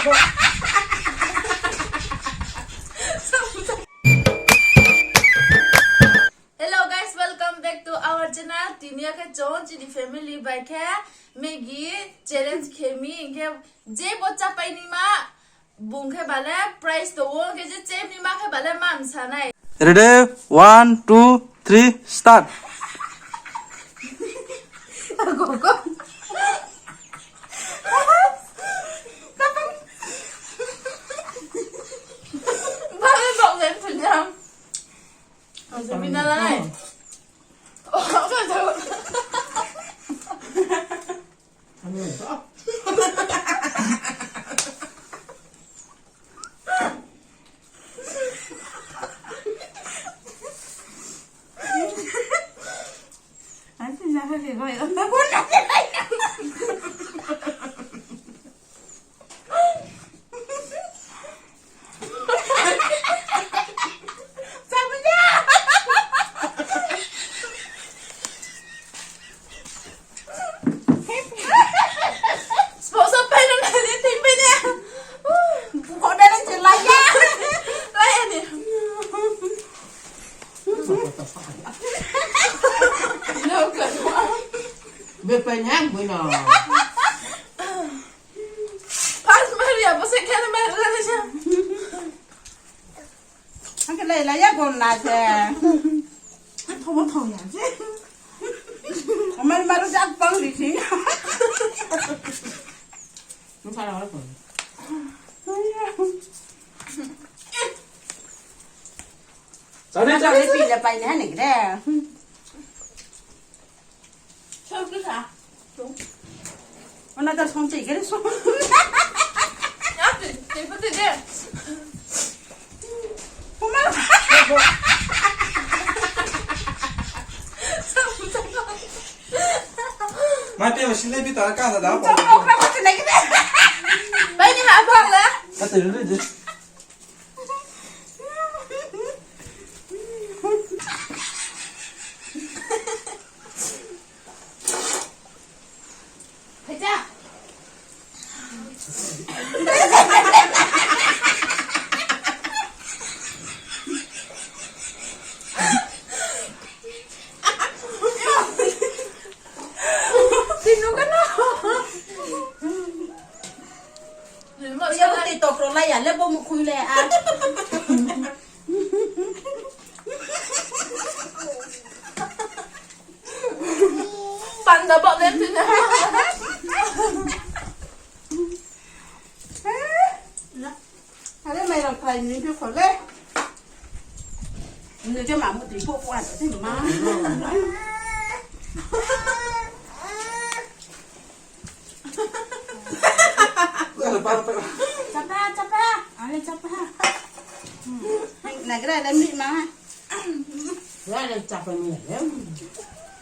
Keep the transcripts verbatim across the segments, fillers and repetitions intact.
Hello guys, welcome back to our channel. Tini yo khe chung chini family bai khe Maggi challenge khe mi, hing khe je bo chápai ni ma, bung khe bale prize tong ou, hing khe je cham ni ma khe bale ma msa nai. Ready? One, two, three, start. Bale bok le thun jam. Ang se mina lai. Sponsor pai no na ni, ting pai ni. Buko na ni se laya. Laya ni. Be pai ni, bui no. First mari ya, bo second mari ya. Ang khe lai lai ya gom na se. Thobo thong ya se. Amar maru jak pang di si. Nung para wala pang. Sana sana pi le pai ni ha ni kre. Ona ta song tei kere song. Tei pati de. Oma. Mati, ma sini pi ta ka sa da. Bai ni ha ba la. Ate lu de. Tino ka no. Bo ya bo tei tokro lai ya le bo mukhui le a. Panda bo le tino. Are mai rang phai ni phi kho le. Ni je ma mu ti po po an ti ma. Chapa, chapa. Ale chapa. Nagra le mi ma. Wale chapa mi le.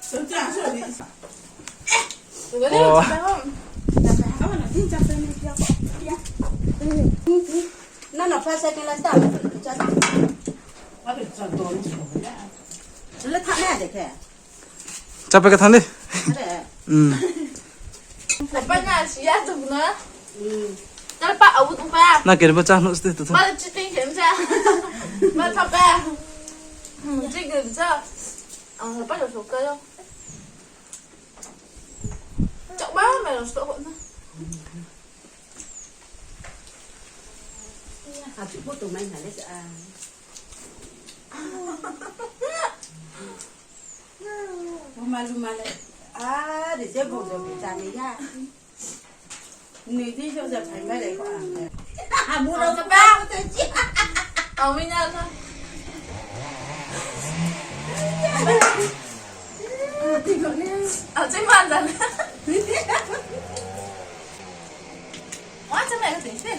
Senti aso di. Oh. Na na pa sa ke la ta. Chapa. Wale chapa do. Le tha na de ke. Chapa ke thang di. Are. Hmm. Apa na siya tu na. Hmm. Tal pa awu tu pa. Na kere bo cha no ste tu. Ba chiting khen cha. Ba ta pa. Hmm, chicken cha. Ang pa lo sok ka lo. Chak ba me lo sok na. A chu po tu mai na le sa. Luma luma le. A, de se bo de bo cha ni ya. Ni di so se phai mai le ko a. A, bu ro ka ba. Au mi na na. A, ti ko ni. A, ti ma da na. Wa, cha mai ka ting se.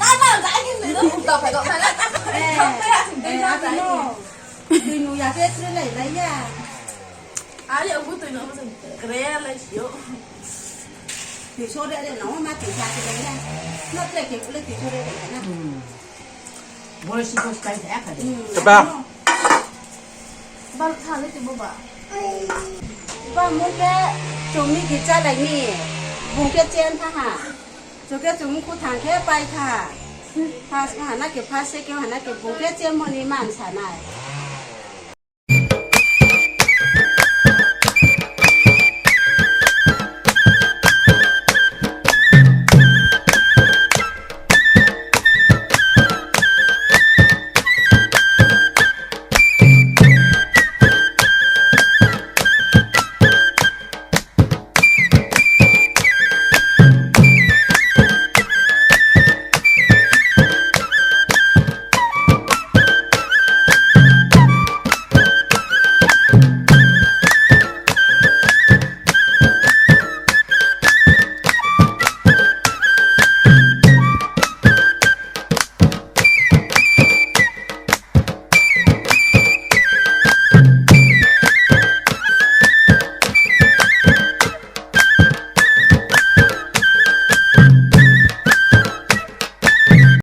Ta ma, ta ni ni no, ta pa, ta pa, ta pa. Eh, ta pa, ta pa, eh, ta pa. Tui nu ya ke tre lai lai ya. Ari, aku tui nu, aku tui nu. Kre lai sio. Tui so re re, no, ma tui sa ke lai ya. No tre ke, le tui so re re na. Hmm. Bole si ko stai sa ya ka de. Hmm. Coba. Bal tha le ti bo ba. Ba mo ke chumi ki cha lai ni. Bung khe chen tha ha. Chung khe chung mkhu thang khe pai tha ha. First khe hana khe first, second hana khe bung khe chenmo ni man sa nai.